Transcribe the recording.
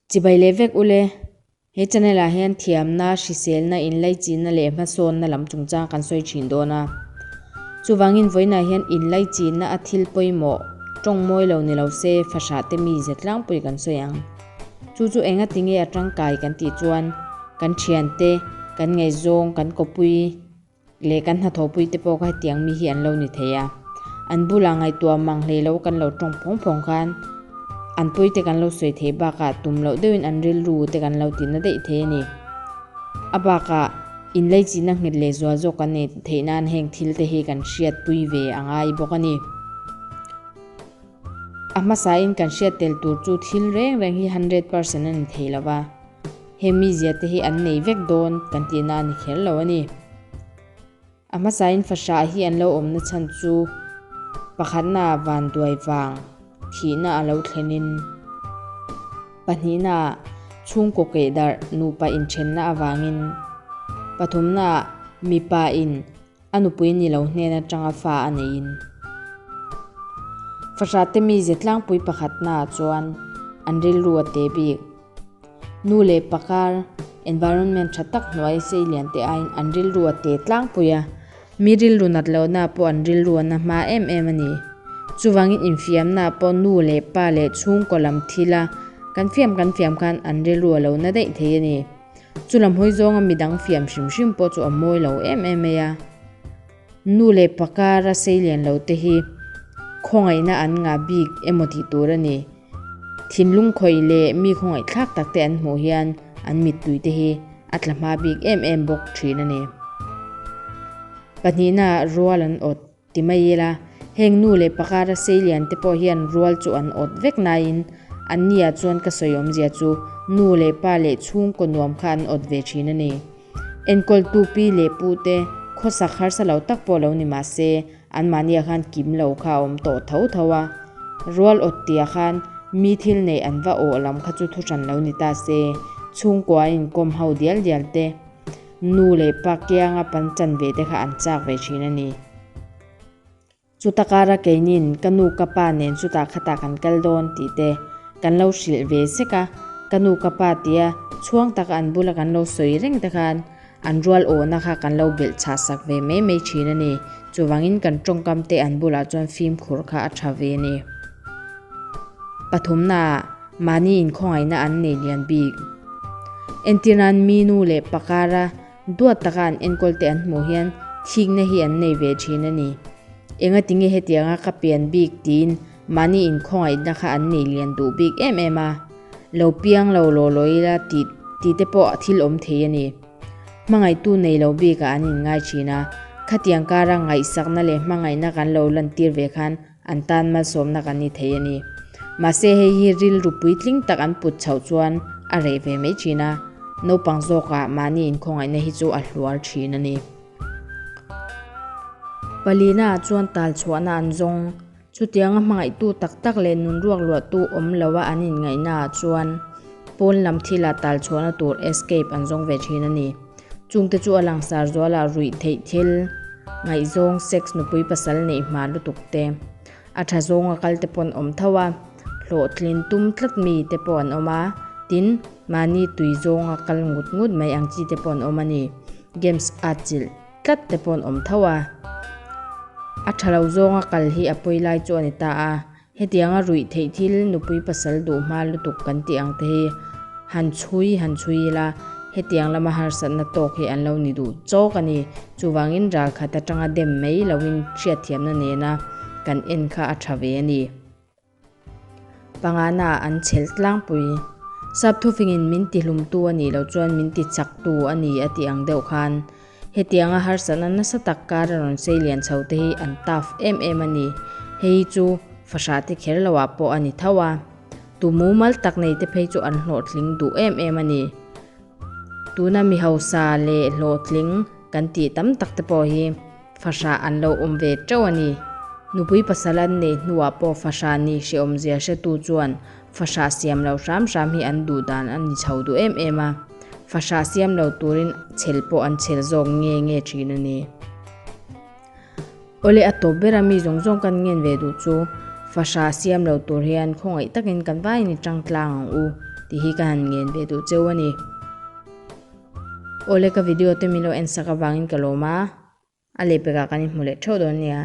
Chibai leh vek ule, he channel ah hian thiamna, hriselna, inlaichinna leh hmasawnna lam chungchang kan sawi thin dawn a. Chuvangin vawiinah hian inlaichinna a thil pawimawh tawng mawi lo ni lo se fahrah te mi ze tlangpui kan sawi ang. Chu chu enga tinge a tangkai kan tih chuan kan thiante, kan ngaihzawng, kan kawpui, leh kan hnathawhpui te pawh kha hetiang mi hi an lo ni thei a, an bulah ngaihtuah mang hlei lo kan lo tawng phawng phawng khan an pawi te kan lo sawi thei bakah tum loh deuhin an rilru te kan lo tihna daih thei a ni. A bakah inleichihna nghet leh zual zawk kan nei theih nan heng thil te hi kan hriatpui ve a ngai bawk a ni. A hmasain kan hriat tel tur chu thil reng reng hi 100% a ni thei lo va. He mizia te hi an nei vek dawn kan tihna a ni kher lo a ni. A hmasain fahrah hi an lo awmna chhan chu pakhatna vanduai vang thihna a lo thlenin, pahnihna chhungkaw kehdarh nupa inthenna avangin, pathumna mipa in A nupui ni lo hnen atanga fa a neiin. Fahrate mize tlangpui pakhatnaah chuan an rilru a te bik. Nu leh pakar environment tha tak hnuai sei lian te aiin an rilru a te tlangpui a, mi rilru nat lohna pawh an rilru a na hma em em a ni. Chuvangin infiamna pawh nu leh pa leh chhungkaw lam thila kan fiam kan fiam khan an rilru a lo na daih thei a ni. Chu lam hawi zawnga midang fiam hrim hrim pawh chu a mawi lo em em mai a. Nu leh pa kara sei lian lo te hi khawngaihna an ngah bik emaw tih tur a ni. Thinlung khawih leh mi khawngaih thlak tak te an hmuh hian an mittui te hi a tla hma bik em em bawk thin a ni. Pahnihna rual an awt. Ti mai ila, heng nu leh pakara seilian te pawh hian rual chu an awt vek nain annia chuan ka sawi awmzia chu nu leh pa leh chhungkaw nuam kha an awt ve thin a ni. Enkawltu pi leh pu te khawsak harsa lo tak pawh lo ni mah se anmahnia khan kim lo kha a awm tawh tho tho a. Rual awt tia khan mi thil neih an va awh lam kha chu thu hran lo ni ta se, chhungkua a inkawm ho dial dial te, Nu leh pa kianga pan chan ve te kha an chak ve thin a ni. Chuta kara keinin ka nu ka pa nen chutah khatah kan kal dawn tih te kan lo hrilh ve sek a, ka nu ka pa tia chhuang taka an bula kan lo sawi reng te khan an rual awhna kha kan lo belh chhah sak ve mai mai thin a ni. Chuvangin kan tawngkam te an bulah chuan fimkhur kha a tha ve a ni. Pathumnaah. Mahni inkhawngaihna an nei lian bik. Entirnan mi nu leh pakara duat taka an enkawl te an hmuh hian thikna hi an nei ve thin a ni. Enga tinge hetianga ka pian bik tiin mahni inkhawngaihna kha an nei lian duh bik em em a. Lo piang lo law law ila tih tih te pawh thil awm thei a ni. Hmangaihtu nei lo bikah an inngai thin a, khatiang kara ngaihsakna leh hmangaihna kan lo lantir ve khan An tan malsawmna kan ni thei a ni. Mahse hei hi rilru puitling tak an put chhoh chuan a reh ve mai thin a, naupang zawkah mahni inkhawngaihna hi chu a hluar thin a ni. Palina chuan tal chhuahna an zawng. Chutianga hmangaihtu tak tak leh nun ruak luahtu awm loa an inngaihnaah chuan pawn lam thila tal chhuahna tur escape an zawng ve thin a ni. Chungte chu a langsar zualah ruih theih thil, ngaihzawng, sex, nupui pasal neih hma lutuk te, a tha zawnga kal te pawh an awm tho a, hlawhtlin tum tlat mi te pawh an awm a, tin, mahni tui zawnga kal ngut ngut mai ang chi te pawh an awm a ni. Games at chilh tlat te pawh an awm tho a. A tha lo zawnga kal hi a pawi lai chu a ni ta a, Hetianga ruih theih thil nupui pasal duh hma lutuk kan tih ang te hi han chhui han chhui ila, hetiang lama harsatna tawk hi an lo ni duh chawk a ni. Chuvangin ral khat atanga dem mai loin hriatthiamna nena kan en kha a tha ve a ni. Pangana an chhel tlangpui. Sap thufingin min tihlumtu a nih loh chuan min tichaktu a ni a tih ang deuh khan Hetianga harsatna nasa tak kar a rawn sei lian chho te hi an tough em em a ni. Hei hi chu fahrah te kher lo ah pawh a ni tho a. Tu mumal tak nei te phei chu an hlawhtling duh em em a ni. Tuna mi hausa leh hlawhtling kan tih tam tak te pawh hi fahrah an lo awm ve teuh a ni. Nupui pasal an neih hnuah pawh fahrah ni hrehawmzia hretu chuan Fahrah siam lo hram hram hi an duh dan a ni chho duh em em a, fahrah siam lo turin chhel pawh an chhel zawk nge nge thin a ni. Awle a tawp bera mi zawng zawng kan ngen ve duh chu fahrah siam lo tur hian khawngaih takin kan vaiin i tang tlang ang u. tih hi ka han ngen ve duh cheu a ni. Awle ka video te min lo en sak avangin ka lawm a, a lehpekah kan inhmu leh theuh dawn nia.